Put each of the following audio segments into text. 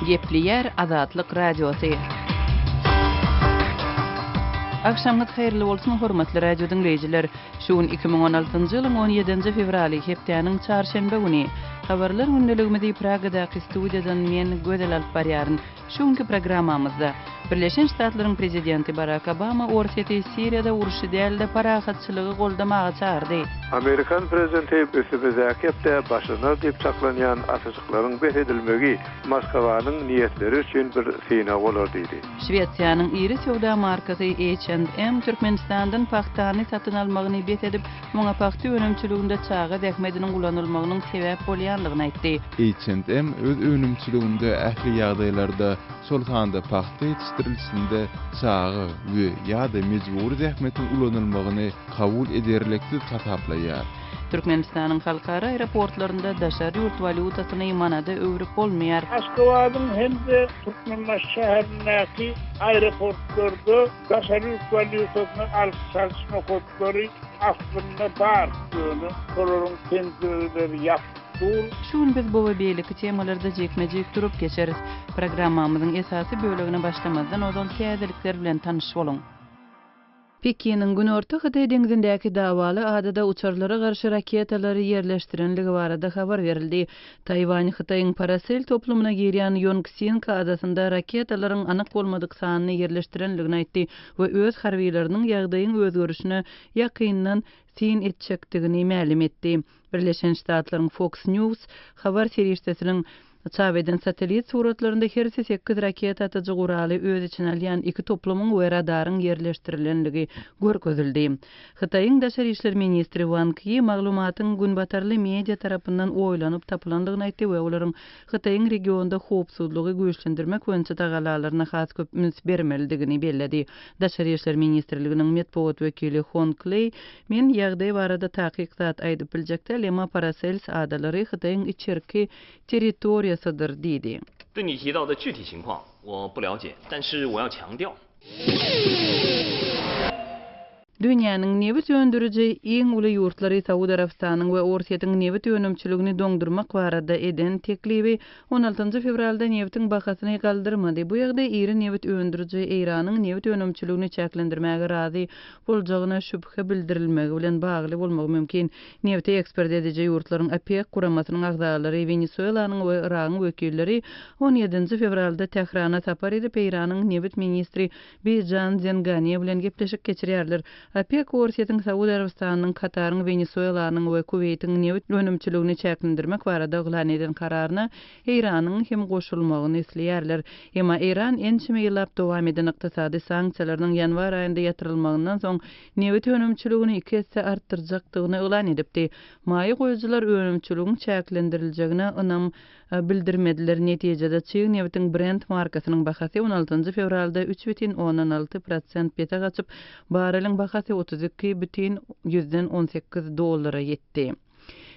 Gepleýär Azatlyk Radiosy. Agşamyňyz haýyrly bolsun, hormatly radio diňleýjiler! Şu gün 2016-njy ýylyň on ýedinji fewraly, hepdäniň çarşenbe güni. Habarlar gündeligimizi Pragadaky studiýadan men, Gözel alyp barýaryn. Şu günki programmamyzda, Birleşen Ştatlaryň prezidenti Barak Obama Orsýeti Siriýada urşy däl-de, parahatçylygy goldamaga çagyrdy. Amerikan prezidenti üstümizdäki hepde başlanar diýip çaklanýan atyşyklaryň bes edilmegi Moskwanyň niýetleri üçin bir synag bolar diýdi. Şwesiýanyň iri söwda markasy H and M Türkmenistandan pagtany satyn almagyny bes edip, muňa pagta önümçiliginde çaga zähmediniň ulanylmagynyň sebäp bolýandygyny aýtdy. H and M öz önümçiliginde ähli ýagdaýlarda, şol sanda pagta ýetişdirilişinde çaga we, ýa-da, mejbury zähmetiň ulanylmagyny kabul ederliksiz hasaplaýar. Türkmenistanyň halkara aeroportlarynda daşary ýurt walýutasyny manada öwrüp bolmaýar. Aşgabadyň hem-de Türkmenbaşy şäherindäki aeroportlarda daşary ýurt walýutasyny alyş-çalyş nokatlary aslynda bar, ýöne şolaryň penjireleri ýapyk dur. Şu gün biz bu we beýleki temalarda jikme-jik durup geçeris. Programmamyzyň esasy bölegine başlamazdan ozal täzelikler bilen tanyş boluň. Pekiniň Günorta Hytaý deňzindäki dawaly adada uçarlara garşy raketalary ýerleşdirenligi barada habar berildi. Taýwan Hytaýyň Parasel toplumyna girýän Ýongsing adasynda raketalaryň anyk bolmadyk sanyny ýerleşdirenligini aýtdy we öz harbylarynyň ýagdaýyň özgerişine ýakyndan syn etjekdigini mälim etdi. Birleşen Ştatlaryň Fox News habar serişdesiniň çap eden satellit suratlarynda hersi sekiz raketa atyjy guraly öz içine alýan iki toplumyň we radaryň ýerleşdirilenligi görkezildi. Hytaýyň daşary işler ministri Wang Yi maglumatyň günbatarly media tarapyndan oýlanyp tapylandygyny aýtdy we olaryň Hytaýyň regionda howpsuzlygy güýçlendirmek boýunça tagallalaryna has köp üns bermelidigini belledi. Daşary işler ministrliginiň metbugat wekili Hong Leý Men ýagdaý barada takyk zat aýdyp biljek däl, emma Parasels adalary Hytaýyň içerki territoriýasydyr diýdi. Dünýäniň nebit öndüriji iň uly ýurtlary Saud Arabystanyň we Orsýetiň nebit önümçiligini doňdurmak barada eden teklibi on altynjy fewralda nebitiň bahasyny galdyrmady. Bu ýagdaý iri nebit öndüriji Eýranyň nebit önümçiligini çäklendirmäge razy boljagyna şübhe bildirilmegi bilen bagly bolmagy mümkin. Nebiti eksport ediji ýurtlaryň OPEK guramasynyň agzalary Wenesuelanyň we Yragyň wekilleri on ýedinji fewralda Tährana sapar edip, Eýranyň nebit ministri Bijan Zengane bilen gepleşik geçirýärler. OPEK Orsýetiň, Saud Arabystanynyň, Kataryň, Wenesuelanyň we Kuweýtiň nebit önümçiligini çäklendirmek barada yglan eden kararyna Eýranyň hem goşulmagyny isleýärler. Emma Eýran ençeme ýyllap dowam eden ykdysady sanksiýalarynyň ýanwar aýynda ýatyrylmagyndan soň nebit önümçiligini iki esse artdyrjakdygyny yglan edipdi. Maýa goýujylar önümçiligiň çäklendiriljegine ynam bildirmediler. Netijede çig nebitiň Brent markasynyň bahasy on altynjy fewralda üç bütin ondan alty prosent pese gaçyp, barreliň bahasy 32 bütin ýüzden 18 dollara ýetdi.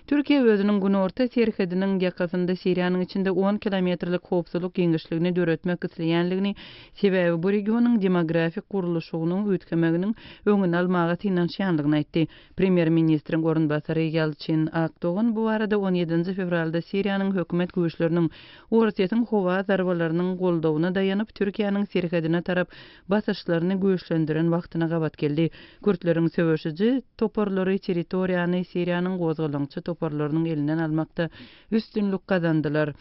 Türkiýe özüniň günorta serhediniň ýakasynda Siriýanyň içinde on kilometrlik howpsuzlyk giňişligini döretmek isleýänligini, sebäbi bu regionyň demografik gurluşygynyň üýtgemeginiň öňüni almaga synanyşýanlygyny aýtdy. Premýer-ministriň orunbasary Ýalçyn Akdogan bu barada on ýedinji fewralda Siriýanyň hökümet güýçleriniň Orsýetiň howa zarbalarynyň goldawyna daýanyp Türkiýäniň serhedine tarap basyşlaryny güýçlendiren wagtyna gabat geldi. Kürtleriň söweşiji toparlary territoriýany Siriýanyň gozgalaňçy toparlarynyň elinden almakda üstünlik gazandylar.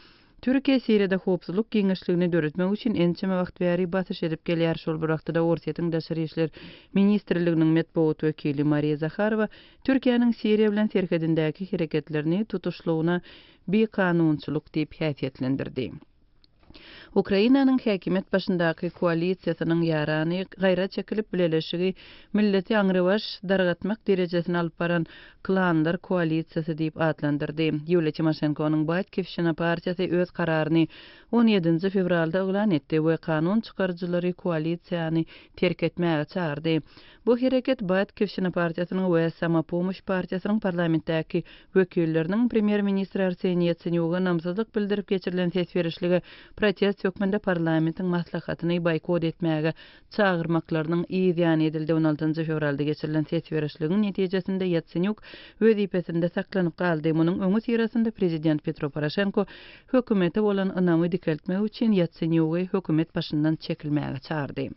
Türkiýe Siriýada howpsuzlyk giňişligini döretmek üçin ençeme wagt bäri basyş edip gelýär. Şol bir wagtda-da Orsýetiň Daşary işler ministrliginiň metbugat wekili Mariýa Zaharowa Türkiýäniň Siriýa bilen serhedindäki hereketlerini tutuşlygyna bikanunçylyk diýip häsiýetlendirdi. Ukrainanyň häkimiýet başyndaky koalisiýasynyň ýarany gaýra çekilip, bileleşigi milleti aňrybaş dargatmak derejesine alyp baran klanlar koalisiýasy diýip atlandyrdy. Ýuliýa Timoşenkonyň Batkiwşina partiýasy öz kararyny on ýedinji fewralda yglan etdi we kanun çykaryjylary koalisiýany terk etmäge çagyrdy. Bu hereket Batkiwşina partiýasynyň we Samopomoş partiýasynyň parlamentdäki wekilleriniň premýer-ministr Arseniý Ýatsenýuga ynamsyzlyk bildirip geçirilen ses berişlige protest. protest hökmünde parlamentiň maslahatyny boýkot etmäge çagyrmaklarynyň yz ýany edildi. On altynjy fewralda geçirilen ses berişligiň netijesinde Ýatsenýuk wezipesinde saklanyp galdy. Munuň öňüsyrasynda prezident Petro Poroşenko hökümete bolan ynamy dikeltmek üçin Ýatsenýugy hökümet başyndan çekilmäge çagyrdy.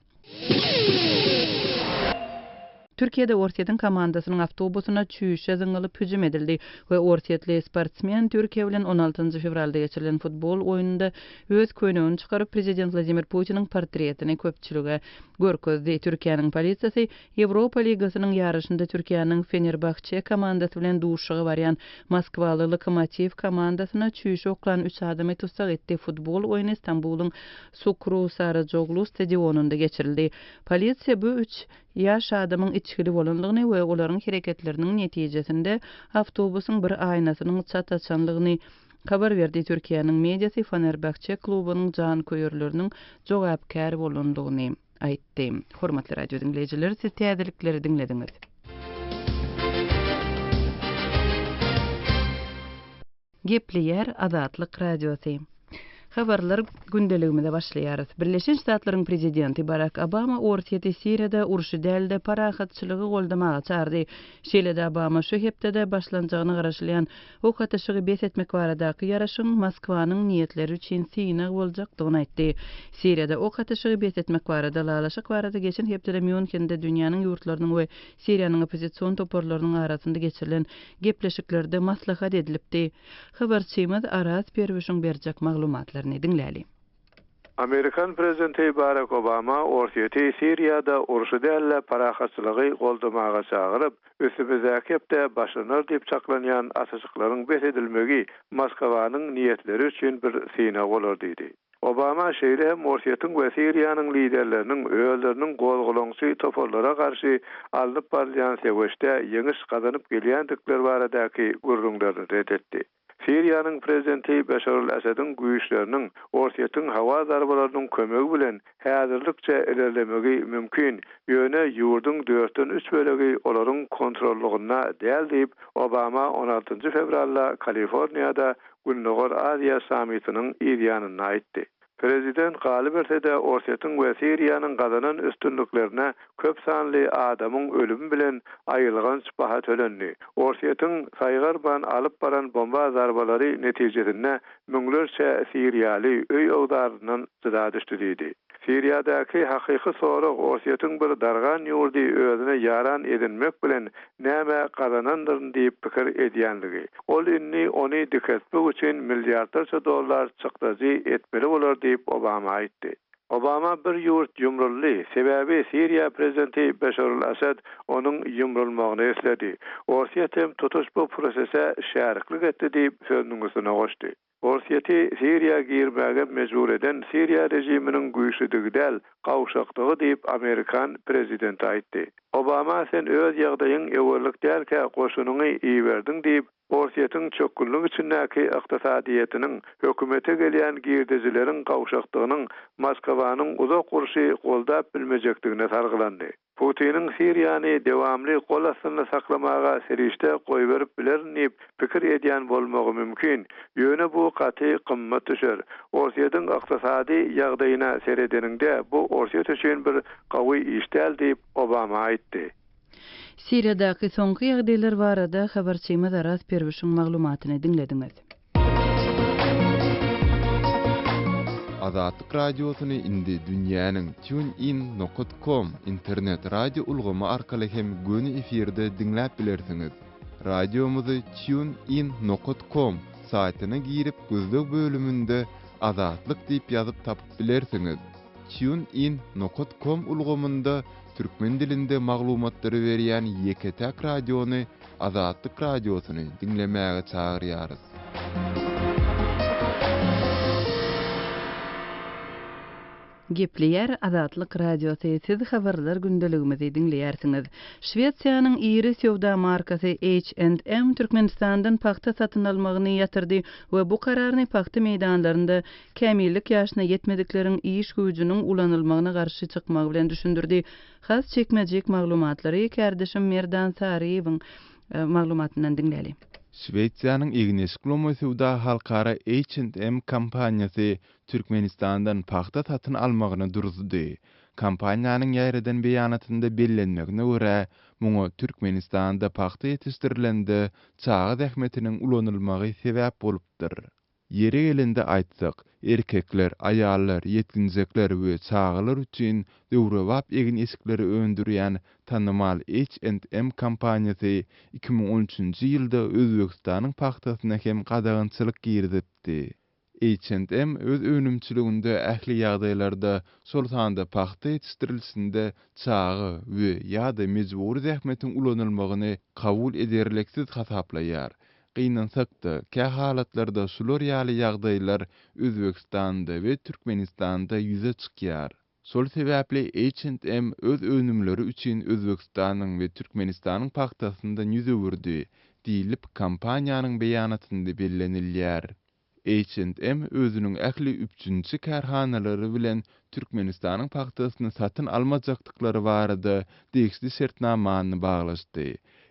Türkiýede Orsýetiň komandasynyň awtobusyna çüýşe zyňylyp hüjüm edildi we orsýetli sportsmen Türkiýe bilen on altynjy fewralda geçirilen futbol oýnunda öz köýnegini çykaryp prezident Wladimir Putiniň portretini köpçülige görkezdi. Türkiýäniň polisiýasy Ýewropa ligasynyň ýaryşynda Türkiýäniň Fenerbahçe komandasy bilen duşuşyga barýan Moskwaly Lokomotiw komandasyna çüýşe oklan üç adamy tussag etdi. Futbol oýny Stambulyň Sukru Sarajoglu stadionynda geçirildi. Polisiýa bu üç ýaş adamyň içgili bolandygyny we olaryň hereketleriniň netijesinde awtobusyň bir aýnasynyň çat açanlygyny habar berdi. Türkiýäniň mediasy Fenerbahçe klubunyň janköýerleriniň jogapkär bolandygyny aýtdy. Hormatly radio diňleýjiler, siz täzelikleri diňlediňiz. Gepleýär Azatlyk Radiosy. Habarlar gündeligimize başlaýarys. Birleşen Ştatlaryň prezidenti Barak Obama Orsýeti Siriýada urşy däl-de, parahatçylygy goldamaga çagyrdy. Şeýle-de Obama şu hepdede başlanjagyna garaşylýan ok atyşygy bes etmek baradaky ýaraşygyň Moskwanyň niýetleri üçin synag boljakdygyny aýtdy. Siriýada ok atyşygy bes etmek barada ylalaşyk barada geçen hepdede Mýunhende dünýäniň ýurtlarynyň we Siriýanyň oppozision toparlarynyň arasynda geçirilen gepleşiklerde maslahat edilipdi. Habarçymyz Araz Perwişiň berjek maglumatlaryny diňläli. Amerikan prezidenti Barak Obama Orsýeti Siriýada urşy däl-de, parahatçylygy goldamaga çagyryp, üstümizdäki hepde başlanar diýip çaklanýan atyşyklaryň bes edilmegi Moskwanyň niýetleri üçin bir synag bolar diýdi. Obama şeýle hem Orsýetiň we Siriýanyň liderleriniň özleriniň gozgalaňçy toparlara garşy alnyp barylýan söweşde ýeňiş gazanyp gelýändikleri baradaky gürrüňlerini ret etdi. Siriýanyň prezidenti Beşar al-Asadiň güýçleriniň Orsýetiň howa zarbalarynyň kömegi bilen häzirlikçe ilerlemegi mümkin, ýöne ýurduň dörtden üç bölegi olaryň kontrollygynda däl diýip, Obama on altynjy fewralda Kaliforniýada Gündogar Aziýa sammitiniň yz ýanynda aýtdy. Prezident galyberse-de, Orsýetiň we Siriýanyň gazanan üstünliklerine köp sanly adamyň ölümi bilen aýylganç baha tölendi. Orsýetiň saýgarman alyp baran bomba zarbalary netijesinde müňlerçe siriýaly öý-öwzaryndan jyda düşdi diýdi. Siriýadaky hakyky sorag Orsýetiň bir dargan ýurdy özüne ýaran edinmek bilen näme gazanandyryn diýip pikir edýänligi. Ol indi ony dikeltmek üçin milliardlarça dollar çykdajy etmeli bolar diýip Obama aýtdy. Obama bir ýurt ýumruldy, sebäbi Siriýa prezidenti Beşar al-Assad onuň ýumrulmagyny isledi. Orsýet hem tutuş bu prosese şäriklik etdi diýip sözüniň üstüne goşdy. Orsýeti Siriýa girmäge mejbur eden Siriýa režiminiň güýçlüdigi däl, gawşakdygy diýip, amerikan prezidenti aýtdy. Obama sen öz ýagdaýyň öwerlik dälkä goşunyňy iberdiň diýip, Orsýetiň çökgünlik içindäki ykdysadyýetiniň, hökümete gelýän girdejileriň gawşakdygynyň Moskwanyň uzak urşy goldap bilmejekdigine salgylandy. Putiniň Siriýany dewamly gol astynda saklamaga serişde goýberip bilerin diýip pikir edýän bolmagy mümkin, ýöne bu gaty gymmat düşer. Orsýetiň ykdysady ýagdaýyna seredeniňde bu Orsýet üçin bir gawy iş däl diýip, Obama aýtdy. Siriýadaky soňky ýagdaýlar barada habarçymyz Araz Perwişiň maglumatyny diňlediňiz. Azatlyk Radiosyny indi dünýäniň TuneIn nokat kom internet radio ulgamy arkaly hem göni efirde diňläp bilersiňiz. Radiomyzy TuneIn nokat kom saýtyna girip gözleg bölüminde Azatlyk diýip ýazyp tapyp bilersiňiz. TuneIn nokat kom ulgamynda türkmen dilinde maglumatlary berýän ýeke-täk radiony Azatlyk Radiosyny diňlemäge çagyrýarys. Gepleýär Azatlyk Radiosy, siz habarlar gündeligimizi diňleýärsiňiz. Şwesiýanyň iri söwda markasy H&M Türkmenistandan pagta satyn almagyny ýatyrdy we bu kararyny pagta meýdanlarynda kämillik ýaşyna ýetmedikleriň iş güýjüniň ulanylmagyna garşy çykmagy bilen düşündirdi. Has jikme-jik maglumatlary kärdeşim Merdan Saryýewiň maglumatyndan diňläli. Şwesiýanyň egin-eşik lomaý söwda halkara H&M kompaniýasy Türkmenistandan pagta satyn almagyny duruzdy. Kompaniýanyň ýaýradan beýanatynda bellenmegine görä, muňa Türkmenistanda pagta ýetişdirilende çaga zähmetiniň ulanylmagy sebäp bolupdyr. Ýeri gelende aýtsak, erkekler, aýallar, ýetginjekler we çagalar üçin döwrebap egin-eşikleri öndürýän tanymal H&M kompaniýasy 2013-nji ýylda Özbegistanyň pagtasyna hem gadagançylyk girizipdi. H&M öz önümçiliginde ähli ýagdaýlarda, şol sanda pagta ýetişdirilişinde çaga we, ýa-da, mejbury zähmetiň ulanylmagyny kabul ederliksiz hasaplaýar. Gynansak-da, kähalatlarda şular ýaly ýagdaýlar Özbegistanda we Türkmenistanda ýüze çykýar. Şol sebäpli H&M öz önümleri üçin Özbegistanyň we Türkmenistanyň pagtasyndan ýüz öwürdi, diýlip, kompaniýanyň beýanatynda bellenilýär. H&M özüniň ähli üpjünçi kärhanalary bilen Türkmenistanyň pagtasyny satyn almajakdyklary barada degişli şertnamany baglaşdy.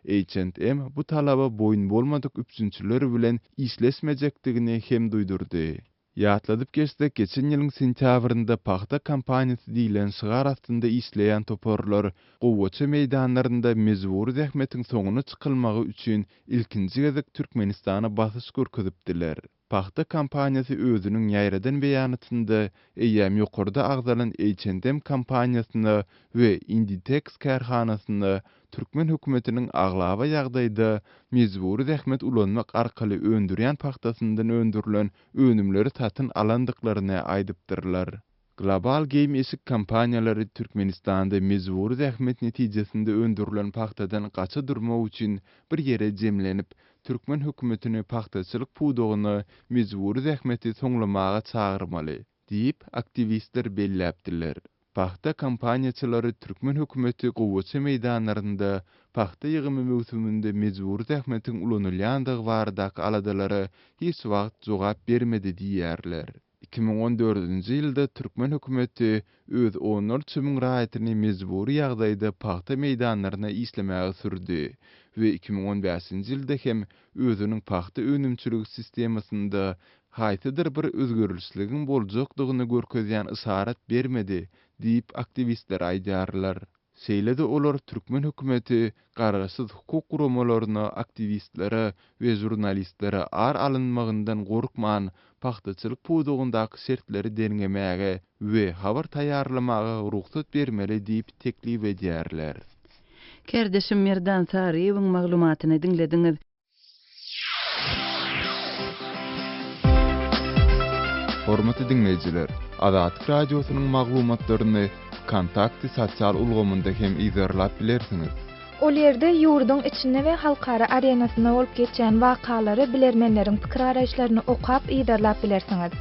H&M bu talaba boýun bolmadyk üpjünçiler bilen işleşmejekdigini hem duýdurdy. Ýatladyp geçsek, geçen ýylyň sentýabrynda Pagta kampaniýasy diýlen şygar astynda işleýän toparlar gowaça meýdanlarynda mejbury zähmetiň soňuna çykylmagy üçin ilkinji gezek Türkmenistana basyş görkezipdiler. Pagta kampaniýasy özüniň ýaýradan beýanatynda eýýäm ýokarda agzalan H&M kompaniýasyna we Inditex kärhanasyna türkmen hökümetiniň aglaba ýagdaýda mejbury zähmet ulanmak arkaly öndürýän pagtasyndan öndürilen önümleri satyn alandyklaryny aýdypdyrlar. Global geýim-eşik kompaniýalary Türkmenistanda mejbury zähmet netijesinde öndürilen pagtadan gaça durmak üçin bir ýere jemlenip, türkmen hökümetini pagtaçylyk pudagyna mejbury zähmeti soňlamaga çagyrmaly, diýip, aktiwistler belläpdiler. Pagta kompaniýaçylary türkmen hökümeti gowaça meýdanlarynda pagta ýygymy möwsüminde mejbury zähmetiň ulanylýandygy baradaky aladalara hiç wagt jogap bermedi diýýärler. 2014-nji ýylda türkmen hökümeti öz onlarça müň raýatyny mejbury ýagdaýda pagta meýdanlaryna işlemäge sürdi we 2015-nji ýylda hem özüniň pagta önümçiligi sistemasynda haýsydyr bir özgerişligiň boljakdygyny görkezýän yşarat bermedi diýip, aktiwistler aýdýarlar. Şeýle-de olar türkmen hökümeti garaşsyz hukuk guramalaryna, aktiwistlere we žurnalistlere ar alynmagyndan gorkman, pagtaçylyk pudagyndaky şertleri derňemäge we habar taýýarlamaga rugsat bermeli diýip teklip edýärler. Kärdeşim Merdan Saryýewiň maglumatyny diňlediňiz. Hormatly diňleýjiler, Azatlyk Radiosynyň maglumatlaryny Wkontakte sosial ulgamynda hem yzarlap bilersiňiz. Ol ýerde ýurduň içinde we halkara arenasynda bolup geçýän wakalary, bilermenleriň pikir-garaýyşlaryny okap, yzarlap bilersiňiz.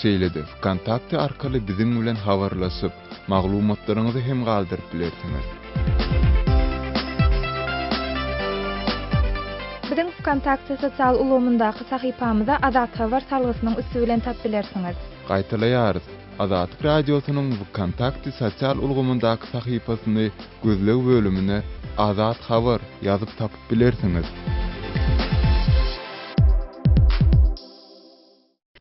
Şeýle-de Wkontakte arkaly biziň bilen habarlaşyp, maglumatlaryňyzy hem galdyryp bilersiňiz. Biziň Wkontakte sosial ulgamyndaky sahypamyza Azathabar salgysynyň üsti bilen tap bilersiňiz. Gaýtalaýarys, Azatlyk Radiosynyň Wkontakte sosial ulgamyndaky sahypasyny gözleg bölümine Azat Habar ýazyp tapyp bilersiňiz.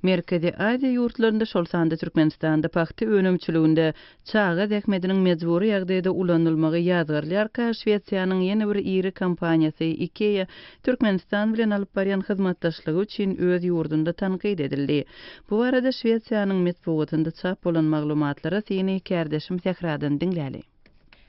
Merkezi Aziýa ýurtlarynda, şol sanda Türkmenistanda pagta önümçiliginde çaga zähmetiniň mejbury ýagdaýda ulanylmagy ýazgarylýarka, Şwesiýanyň ýene bir iri kompaniýasy IKEA Türkmenistan bilen alyp barýan hyzmatdaşlygy üçin öz ýurdunda tankyt edildi. Bu barada Şwesiýanyň metbugatynda çap bolan maglumatlara syny kärdeşim Sähradan diňläli.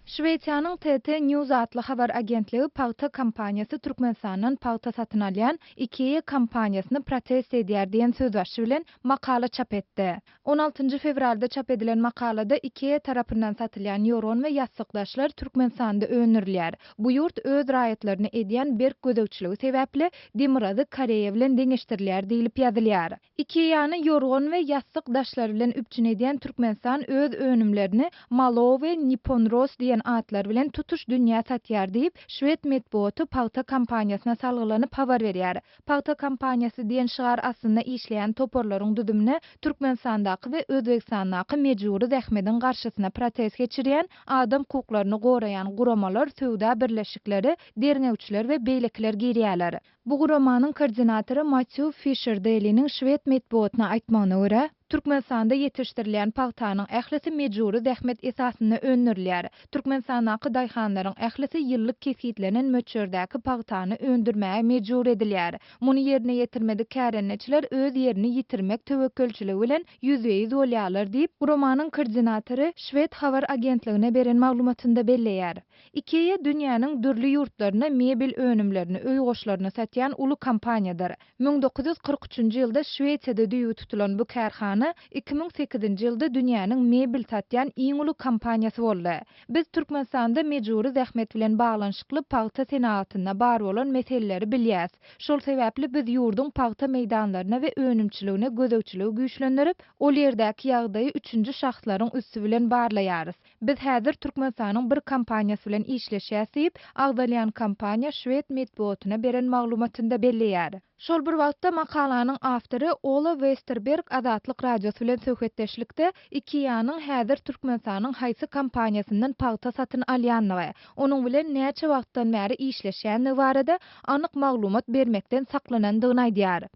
Şwesiýanyň TT News atly habar agentligi pagta kompaniýasy Türkmenistandan pagta satyn alýan IKEA kompaniýasyny protest edýär diýen sözbaşy bilen makala çap etdi. On altynjy fewralda çap edilen makalada IKEA tarapyndan satylýan ýorgan we ýassykdaşlar Türkmenistanda öndürilýär. Bu ýurt öz raýatlaryna edýän berk gözegçiligi sebäpli Demirgazyk Koreýa bilen deňeşdirilýär diýlip ýazylýar. IKEA-ny ýorgan we ýassyk daşlary bilen üpjün edýän Türkmenistan öz önümlerini Malo we Nippon Ross diýen. diýen atlar bilen tutuş dünýä satýar diýip, şwed metbugaty pagta kompaniýasyna salgylanyp habar berýär. Pagta kampaniýasy diýen şygar astynda işleýän toparlaryň düzümine Türkmenistandaky we Özbegistandaky mejbury zähmediň garşysyna protest geçirýän, adam hukuklaryny goraýan guramalar, söwda birleşikleri, derňewçiler we beýlekiler girýärler. Bu guramanyň koordinatory Matýu Fişer-Deliniň şwed metbugatyna aýtmagyna görä, Türkmenistanda ýetişdirilýän pagtanyň ählisi mejbury zähmet esasynda öndürilýär. Türkmenistandaky daýhanlaryň ählisi ýyllyk kesgitlenen möçberdäki pagtany öndürmäge mejbur edilýär. Muny ýerine ýetirmedik kärendeçiler öz ýerini ýitirmek töwekgelçiligi bilen ýüzbe-ýüz bolýarlar diýip, guramanyň koordinatory şwed habar agentligine beren maglumatynda belleýär. Ikea dünýäniň dürli ýurtlarynda mebel önümlerini, öý goşlaryny satýan uly kompaniýadyr. 1943 üçünji ýylda Şwesiýada düýbi tutulan bu kärhana 2008-nji ýylda dünýäniň mebel satýan iň uly kompaniýasy boldy. Biz Türkmenistanda mejbury zähmet bilen baglanyşykly pagta senagatynda bar bolan meseleleri bilýäs. Şol sebäpli biz ýurduň pagta meýdanlaryna we önümçiligine gözegçiligi güýçlendirip, ol ýerdäki ýagdaýy üçünji şahslaryň üsti bilen barlaýarys. Biz häzir Türkmenistanyň bir kompaniýasy bilen işleşýäs diýip, agzalýan kompaniýa şwed metbugatyna beren maglumatynda belleýär. Şol bir wagtda, makalanyň awtory Ola Westerberg Azatlyk Radiosy bilen söhbetdeşlikde IKEA-nyň häzir Türkmenistanyň haýsy kompaniýasyndan pagta satyn alýanlygy, onuň bilen näçe wagtdan bäri işleşýänligi barada anyk maglumat bermekden saklanandygyny aýdýar.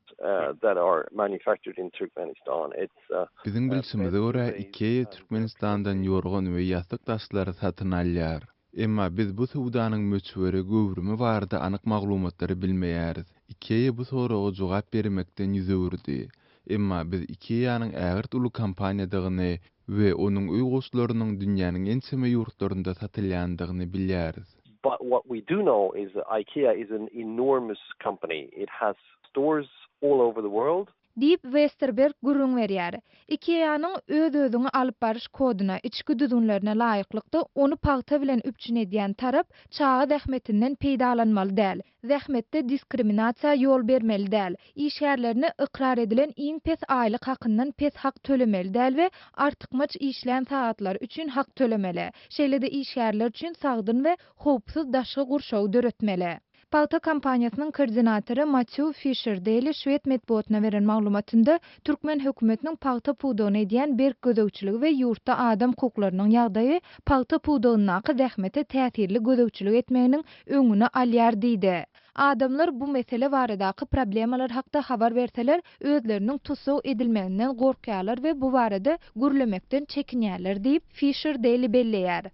Biziň bilşimize görä, Ikea Türkmenistandan ýorgan we ýassyk daşlary satyn alýar. Emma biz bu söwdanyň möçberi, göwrümi barada anyk maglumatlary bilmeýäris. Ikea bu soraga jogap bermekden ýüz öwürdi. Emma biz Ikea-nyň ägirt uly kompaniýadygyny we onuň öý goşlarynyň dünýäniň ençeme ýurtlarynda satylýandygyny bilýäris. But what we do know is that Ikea is an enormous company. It has stores all over the world. Diýip, Westerberg gürrüň berýär. IKEA-nyň öz-özüňi alyp baryş koduna, içki düzgünlerine laýyklykda, ony pagta bilen üpjün edýän tarap çaga zähmetinden peýdalanmaly däl, zähmetde diskriminasiýa ýol bermeli däl, işgärlerine ykrar edilen iň pes aýlyk hakyndan pes hak tölemeli däl we artykmaç işlän sagatlary üçin hak tölemeli, şeýle-de işgärler üçin sagdyn we howpsuz daşky gurşawy döretmeli. Pagta kampaniýasynyň koordinatory Matýu Fişer-Deli şwed metbugatyna beren maglumatynda, türkmen hökümetiniň pagta pudagyna edýän berk gözegçiligi we ýurtda adam hukuklarynyň ýagdaýy pagta pudagyndaky zähmete täsirli gözegçilik etmeginiň öňüni alýar diýdi. Adamlar bu mesele baradaky problemalar hakda habar berseler, özleriniň tussag edilmeginden gorkýarlar we bu barada gürlemekden çekinýärler diýip, Fişer-Deli belleýär.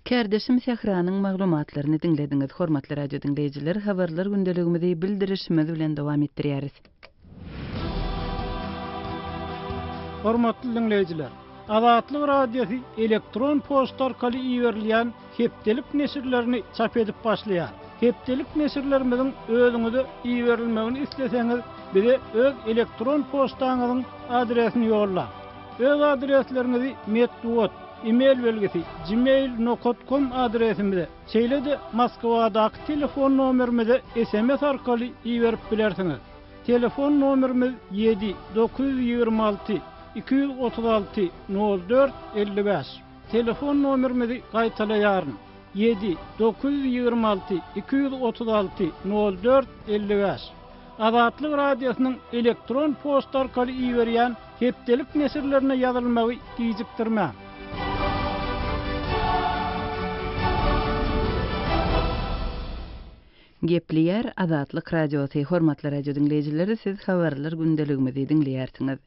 Kärdeşim Sähranyň maglumatlaryny diňlediňiz. Hormatly radio diňleýjiler, habarlar gündeligimizi bildirişimiz bilen dowam etdirýäris. Hormatly diňleýjiler! Azatlyk Radiosy elektron poçta arkaly iberilýän hepdelik neşirlerini çap edip başlaýar. Hepdelik neşirlerimiziň özüňize iberilmegini isleseňiz, bize öz elektron poçtaňyzyň adresini ýollaň. Öz adresleriňizi metbugat, e-mail belgisi, gmail nokat kom adresimize, şeýle-de Moskwadaky telefon nomerimize sms arkaly iberip bilersiňiz. Telefon nomerimiz ýedi, 926, 236, nol dört, 55. Telefon nomerimizi gaýtalaýaryn, ýedi, 926, 236, nol dört, 55. Azatlyk Radiosynyň elektron poçta arkaly iberýän hepdelik neşirlerine ýazylmagy gijikdirmäň. Gepleýär Azatlyk Radiosy, Hormatly radio diňleýjiler, siz Habarlar gündeligimizi diňleýärsiňiz.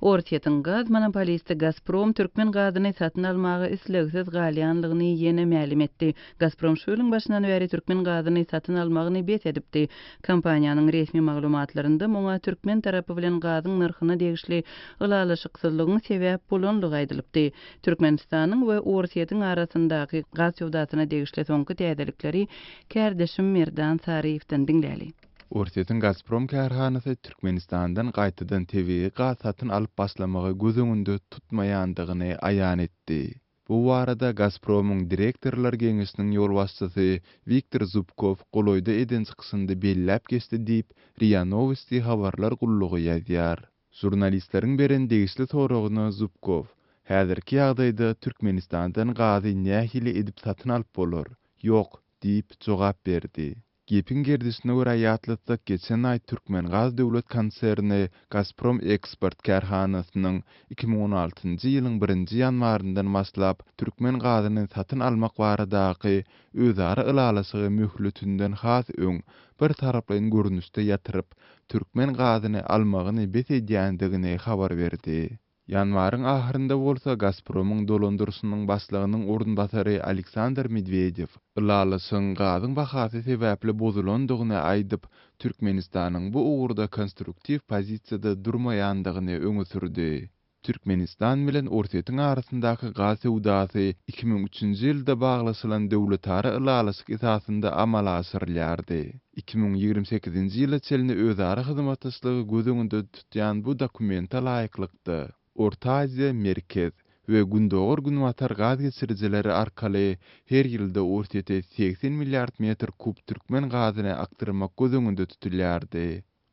Orsýetiň gaz monopolisti Gazprom türkmen gazyny satyn almaga islegsiz galýanlygyny ýene mälim etdi. Gazprom şu ýylyň başyndan bäri türkmen gazyny satyn almagyny bes edipdi. Kompaniýanyň resmi maglumatlarynda muňa türkmen tarapy bilen gazyň nyrhyna degişli ylalaşyksyzlygyň sebäp bolanlygy aýdylypdy. Türkmenistanyň we Orsýetiň arasyndaky gaz söwdasyna degişli soňky täzelikleri kärdeşim Merdan Saryýewden diňläli. Orsýetiň Gazprom kärhanasy Türkmenistandan gaýtadan tebigy gaz satyn alyp başlamagy göz öňünde tutmaýandygyny aýan etdi. Bu barada Gazpromyň direktorlar geňeşiniň ýolbaşçysy Wiktor Zubkow golaýda eden çykyşynda belläp geçdi diýip, RIA Nowosti habarlar gullugy ýazýar. Žurnalistleriň beren degişli soragyna Zubkow, Häzirki ýagdaýda Türkmenistandan gazy nähili edip satyn alyp bolar? Ýok, diýip, jogap berdi. Gepiň gerdişine görä ýatlatsak, geçen aý Türkmengaz döwlet konserni Gazprom Eksport kärhanasynyň 2016 njy ýylyň birinji ýanwaryndan başlap türkmen gazyny satyn almak baradaky özara ylalaşygy möhletinden has öň birtaraplaýyn görnüşde ýatyryp, türkmen gazyny almagyny bes edýändigini habar berdi. Ýanwaryň ahyrynda bolsa Gazpromyň dolandyryşynyň başlygynyň orunbasary Aleksandr Medwedew ylalaşygyň gazyň bahasy sebäpli bozulandygyny aýdyp, Türkmenistanyň bu ugurda konstruktiw pozisiýada durmaýandygyny öňe sürdi. Türkmenistan bilen Orsýetiň arasyndaky gaz söwdasy 2003-nji ýylda baglaşylan döwletara ylalaşyk esasynda amala aşyrylýardy. 2028-nji ýyla çenli özara hyzmatdaşlygy göz öňünde tutýan bu dokumente laýyklykda, Orta Aziýa, Merkez we Gündogar-Günbatar gaz geçirijileri arkaly her ýylda Orsýete 80 milliard metr kub türkmen gazyny akdyrmak göz öňünde tutulýardy.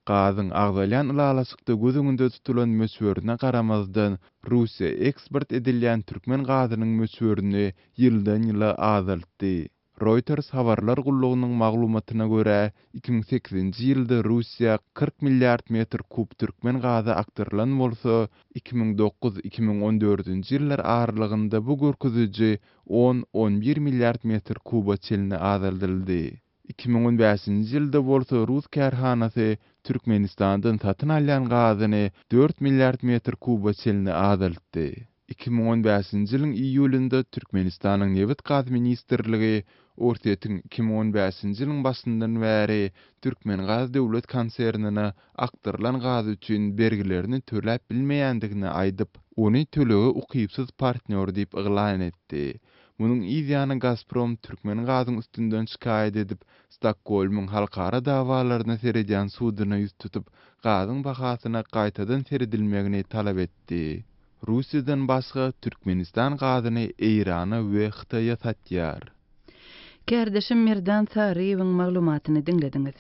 Gazyň agzalýan ylalaşykda göz öňünde tutulan möçberine garamazdan, Russiýa eksport edilýän türkmen gazynyň möçberini ýyldan-ýyla azaltdy. Reuters habarlar gullugynyň maglumatyna görä, 2008-nji ýylda Russiýa 40 milliard metr kub türkmen gazy akdyrylan bolsa, 2009, 2014-nji ýyllar aralygynda bu görkeziji on, on bir milliard metr kuba çenli azaldyldy. 2015-nji ýylda bolsa rus kärhanasy Türkmenistandan satyn alýan gazyny dört milliard metr kuba çenli azaltdy. 2015-nji ýylyň iýulynda Türkmenistanyň Nebit-gaz ministrligi Orsýetiň 2015-nji ýylyň başyndan bäri Türkmengaz döwlet konsernine akdyrylan gaz üçin bergilerini töläp bilmeýändigini aýdyp, ony tölege ukypsyz partnýor diýip yglan etdi. Munuň yz ýany Gazprom Türkmengazyň üstünden şikaýat edip, Stokgolmyň halkara dawalaryna seredýän suduna ýüz tutup, gazyň bahasyna gaýtadan seredilmegini talap etdi. Russiýadan başga, Türkmenistan gazyny Eýrana we Hytaýa satýar. Kärdeşim Merdan Saryýewiň maglumatyny diňlediňiz.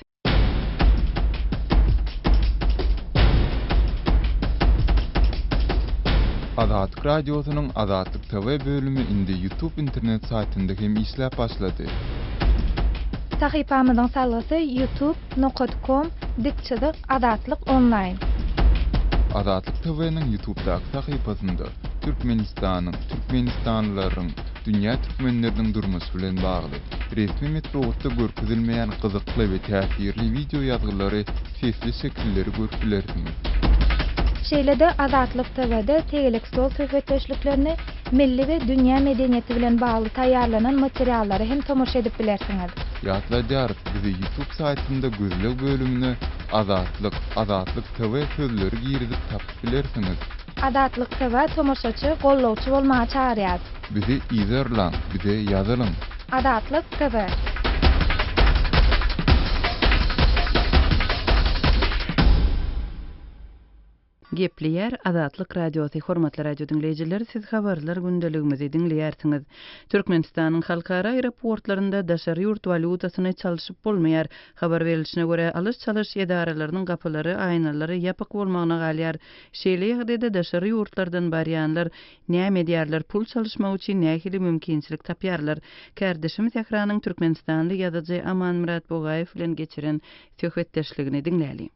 Azatlyk Radiosynyň Azatlyk TV bölümi indi YouTube internet saýtynda hem işläp başlady. Sahypamyzyň salgysy youtube nokat kom dik çyzyk azatlyk onlaýn. Azatlyk TV-niň Ýutubdaky sahypasynda Türkmenistanyň, türkmenistanlylaryň, dünýä türkmenleriniň durmuşy bilen bagly, resmi metbugatda görkezilmeýän gyzykly we täsirli wideo ýazgylary, sesli şekilleri görüp bilersiňiz. Şeýle-de Azatlyk TV-de tegelek stol söhbetdeşliklerini, milli we dünýä medeniýeti bilen bagly taýýarlanan materiallara hem tomaşa edip bilersiňiz. Ýatladýarys, bizi YouTube saýtynda gözleg bölümine Azatlyk, Azatlyk TV sözleri girizip tapyp bilersiňiz. Azatlyk TV tomaşaçy, gollawçy bolmaga çagyrýar. Bizi yzarlaň, bize ýazylyň! Azatlyk TV. Gepleýär Azatlyk Radiosy, Hormatly radio diňleýjiler, siz habarlar gündeligimizi diňleýärsiňiz. Türkmenistanyň halkara aeroportlarynda daşary ýurt walýutasyny çalşyp bolmaýar. Habar berilişine görä, alyş-çalyş edaralarynyň gapylary, aýnalary ýapyk bolmagyna galýar. Şeýle ýagdaýda daşary ýurtlardan barýanlar näme edýärler, pul çalyşmak üçin nähili mümkinçilik tapýarlar? Kärdeşim Sähranyň türkmenistanly ýazyjy Amanmyrat Bugaýew bilen geçiren söhbetdeşligini diňläliň.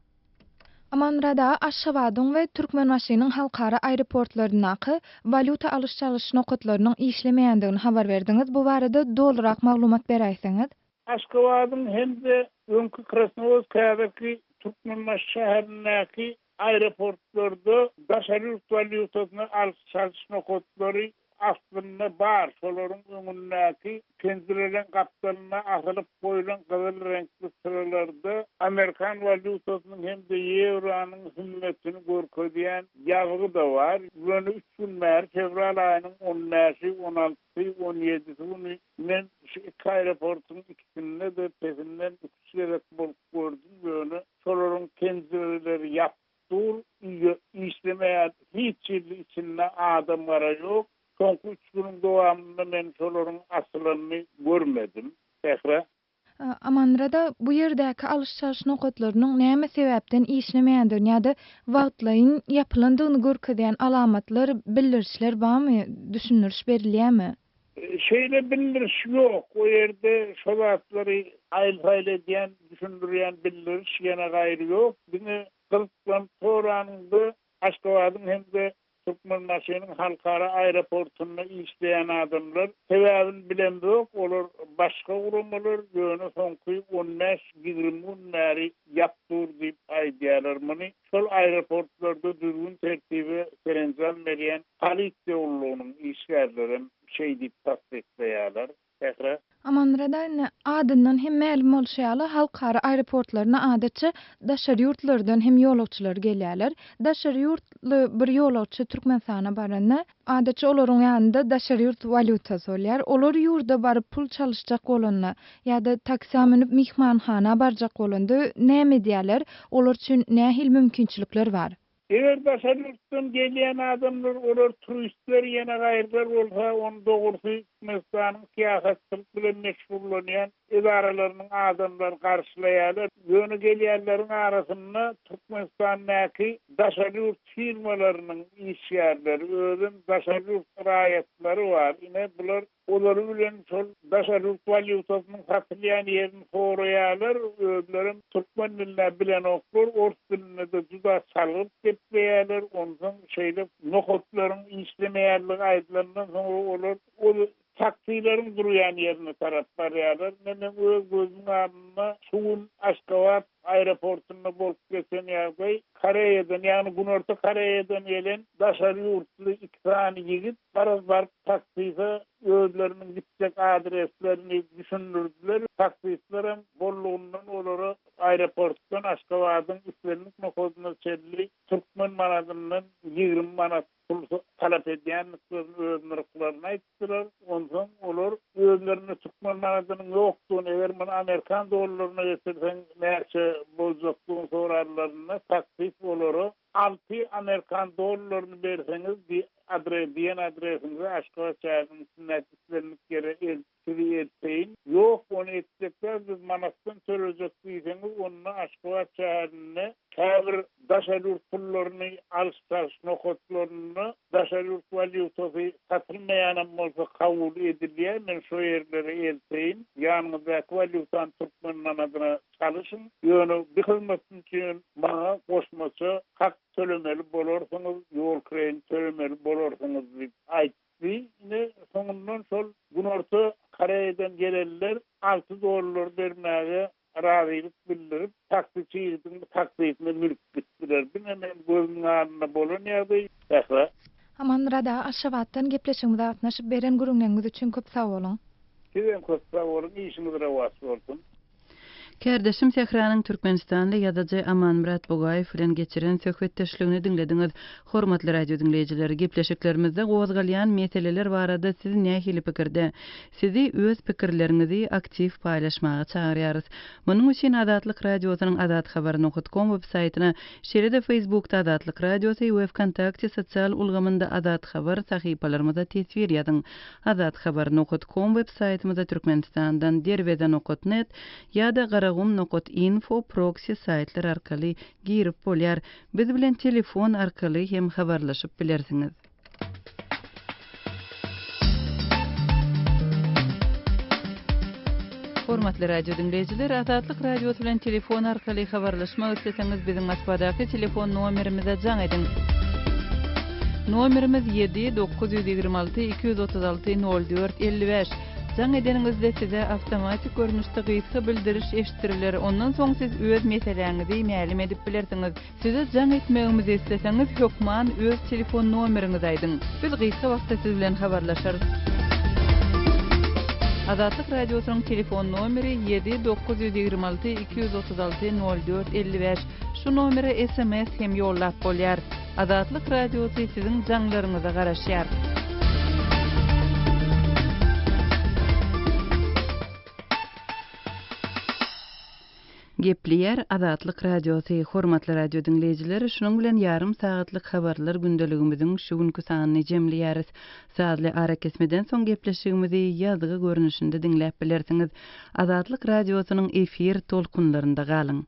Amanmyrat aga, Aşgabadyň we Türkmenbaşynyň halkara aeroportlaryndaky walýuta alyş-çalyş nokatlarynyň işlemeýändigini habar berdiňiz. Bu barada dolurak maglumat beräýseňiz? Aşgabadyň hem-de öňki Krasnowodsk, häzirki Türkmenbaşy şäherindäki aeroportlarda daşary ýurt walýutasyny alyş-çalyş nokatlary aslynda bar, şolaryň öňündäki penjireleň gapdalynda asylyp goýlan gyzyl reňkli çyralarda amerikan walýutasynyň hem-de ýewronyň hümmetini görkezýän ýazgy-da bar. Ýöne üç gün bäri, fewral aýynyň on bäşi, on altysy, on ýedisi güni men şu iki aeroportuň ikisinde-de pesinden iki-üç gezek bolup gördüm, ýöne şolaryň penjireleri ýapyk. Dur, üýe işlemeýän hiç hili içinde adam gara ýok. Soňky üç günüň dowamynda men şolaryň açylanyny görmedim. Sähra. Amanmyrat aga, bu ýerdäki alyş-çalyş nokatlarynyň näme sebäpden işlemeýändigini ýa-da wagtlaýyn ýapylandygyny görkezýän alamatlar, bildirişler barmy, düşündiriş berilýärmi? Şeýle bildiriş ýok. O ýerde şo zatlary aýyl-saýyl edýän, düşündirýän bildiriş ýene gaýry ýok. Diňe gyzyklanyp soranyňda Aşgabadyň hem-de Türkmenbaşynyň halkara aeroportunda işleýän adamlar, sebäbini bilemzok, olar başga guramalar, ýöne soňky on bäş-ýigrimi gün bäri ýap dur diýip aýdýarlar. Muny şol aeroportlarda düzgün-tertibe serenjam berýän polisiýa gullugynyň işgärlerem şeý diýip tassyklaýarlar. Sähra. Amanmyrat aga, indi adyndan hem mälim bolşy ýaly, halkara aeroportlaryna adatça daşary ýurtlardan hem ýolagçylar gelýärler. Daşary ýurtly bir ýolagçy Türkmenistana baranda, adatça olaryň ýanynda daşary ýurt walýutasy bolýar. Olar ýurda baryp pul çalyşjak bolanda ýa-da taksä münüp myhmanhana barjak bolanda näme edýärler? Olar üçin nähili mümkinçilikler bar? Eger daşary ýurtdan gelýän adamlar, olar turistler ýene gaýrylar bolsa, ony dogrusy Türkmenistanyň syýahatçylyk bilen meşgullanýan edaralarynyň adamlary garşylaýarlar. Ýöne gelýänleriň arasynda Türkmenistandaky daşary ýurt firmalarynyň işgärleri, özem daşary ýurt raýatlary bar. Ine, bular Olary bilen şol daşary ýurt walýutasynyň satylýan ýerini soraýarlar, özlerem türkmen dilinde bilenoklar, ors dilinde-de juda çalgyrt gepleýärler, onsoň şeýle nokatlaryň işlemeýänligi aýdylandan soňra olar ol taksileriň durýan ýerine tarap barýarlar. Ine, meň öz gözümiň alnynda şu gün Aşgabat aeroportunda bolup geçen ýagdaý, Koreýadan, ýagny Günorta Koreýadan gelen daşary ýurtly iki sany ýigit garaz baryp taksise özleriniň gitjek adreslerini düşündirdiler. Taksistlerem bollugyndan olara aeroportdan Aşgabadyň islendik nokadyna çenli türkmen manadyndan 20 manat pul talap edýändiklerini öz nyrhlaryny aýtdylar. Onsoň olar özlerinde türkmen manadynyň ýokdugyny, eger muny amerikan dollaryna geçirseň näçe boljakdygyny soranlarynda taksist olara alty amerikan dollaryny berseňiz diýen adresiňize Aşgabat şäheriniň içindäki islendik ýere eltip Sizi elteýin. Ýok, ony etjek däl, biz manatdan tölejek diýseňiz, onda Aşgabat şäherinde käbir daşary ýurt pullaryny alyş-çalyş nokatlarynda daşary ýurt walýutasy satylmaýanam bolsa kabul edilýär, men şo ýerlere elteýin, ýanyňyzdaky walýutany türkmen manadyna çalyşyň, ýöne bi hyzmatym üçin maňa goşmaça hak tölemeli bolarsyňyz, ýol kireýini tölemeli bolarsyňyz diýip aýtdy. Ine, soňundan şol Günorta Koreýadan gelenler alty dollar bermäge razylyk bildirip, taksiçi ýigidiň taksisine münüp gitdiler. Diňe meň gözümiň alnynda bolan ýagdaý. Sähra. Amanmyrat aga Aşgabatdan gepleşigimize gatnaşyp beren gürrüňleriňiz üçin köp sag boluň. Sizem köp sag boluň, işiňiz rowaç bolsun. Kärdeşim Sähranyň türkmenistanly ýazyjy Amanmyrat Bugaýew bilen geçiren söhbetdeşligini diňlediňiz. Hormatly radio diňleýjiler, gepleşiklerimizde gozgalýan meseleler barada siz nähili pikirde? Sizi öz pikirleriňizi aktiw paýlaşmaga çagyrýarys. Munuň üçin Azatlyk Radiosynyň azathabar nokat kom web saýtyna, şeýle-de Facebookda Azatlyk Radiosy we Wkontakte sosial ulgamynda Azathabar sahypalarymyza teswir ýazyň. Azathabar nokat kom web saýtymyza Türkmenistandan Derweze nokat net ýa-da Garagum nokat info proksi saýtlar arkaly girip bolýar. Biz bilen telefon arkaly hem habarlaşyp bilersiňiz. Hormatly radio diňleýjiler, Azatlyk Radiosy bilen telefon arkaly habarlaşmak isleseňiz biziň Moskwadaky telefon nomerimize jaň ediň. Nomerimiz 7 926 236 04 55. Jaň edeniňizde size awtomatik görnüşde gysga bildiriş eşitdiriler, ondan soň siz öz meseläňizi mälim edip bilersiňiz. Size jaň etmegimizi isleseňiz hökman öz telefon nomeriňizi aýdyň. Biz gysga wagtda siz bilen habarlaşarys. Azatlyk Radiosynyň telefon nomeri 7 926 236 04 55. Şu nomere sms hem ýollap bolýar. Azatlyk Radiosy siziň jaňlaryňyza garaşýar. Gepleýär Azatlyk Radiosy, Hormatly radio diňleýjiler, şunuň bilen ýarym sagatlyk habarlar gündeligimiziň şu günki sanyny jemleýäris. Sazly arakesmeden soň gepleşigimizi ýazgy görnüşinde diňläp bilersiňiz. Azatlyk Radiosynyň efir tolkunlarynda galyň!